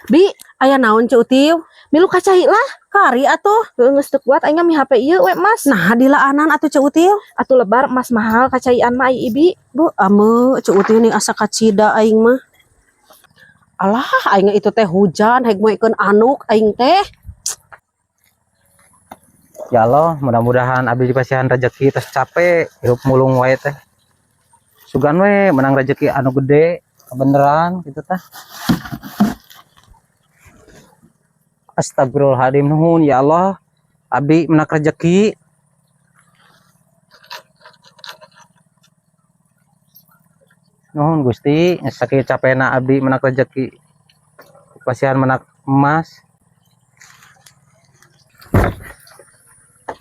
Bi, Aya naon, Ceu Utiu? Milu ka cai lah. Kari atuh. Heuh, geus teu kuat aing mah HP ieu we emas. Nah, dilaanan atuh, Ceu Utiu. Atuh lebar emas mahal kacaian mah ai Ibi. Bu, ame Ceu Utiu nih asa kacida aing mah. Alah, aing itu teh hujan, hek moekeun anduk aing teh. Ya Allah, mudah-mudahan abdi dipasihan rezeki. Tos capek hirup mulung wae teh. Sugan we menang rezeki anu gede beneran gitu tah. Astagfirullahaladzim, nuhun ya Allah. Abdi menang rezeki. Nuhun Gusti, sakieu capena abdi menang rezeki. Pasihan menang emas.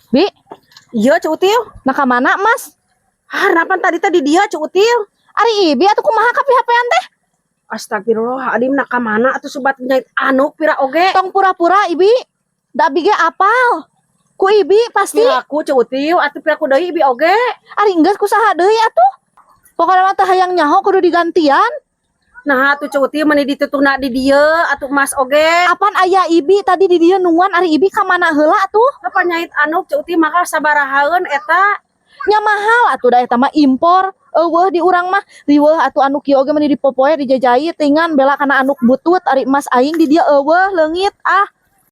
Bi, Iya, Ceu Utiu. Nah ka mana emas? Ah, napan tadi tadi dia, Ceu Utiu. Ari Ibi atuh kumaha ka HP-an teh? Astagfirullahaladzim, nak ka mana atuh sobat nyait anduk pira oge. Tong pura-pura, Ibi. Da abi ge apal. Ku Ibi pasti. Piraku, Ceu Utiu, atuh piraku deui Ibi oge. Ari enggeus ku saha deui atuh? Pokokna mah teu hayang nyaho kudu digantian. Nah, atuh Ceu Utiu mani ditutuna di dieu atuh emas oge. Apan aya Ibi tadi di dieu nungguan, ari Ibi ka mana heula atuh? Apa nyait anduk, Ceu Utiu, maka sabarahaeun eta? Nya mahal atuh, da eta mah impor. Euweuh di urang mah riweuh atuh anu kieu oge meni dipopoe dijajai tingan bela kana anduk butut, ari emas aing di dieu euweuh leungit ah.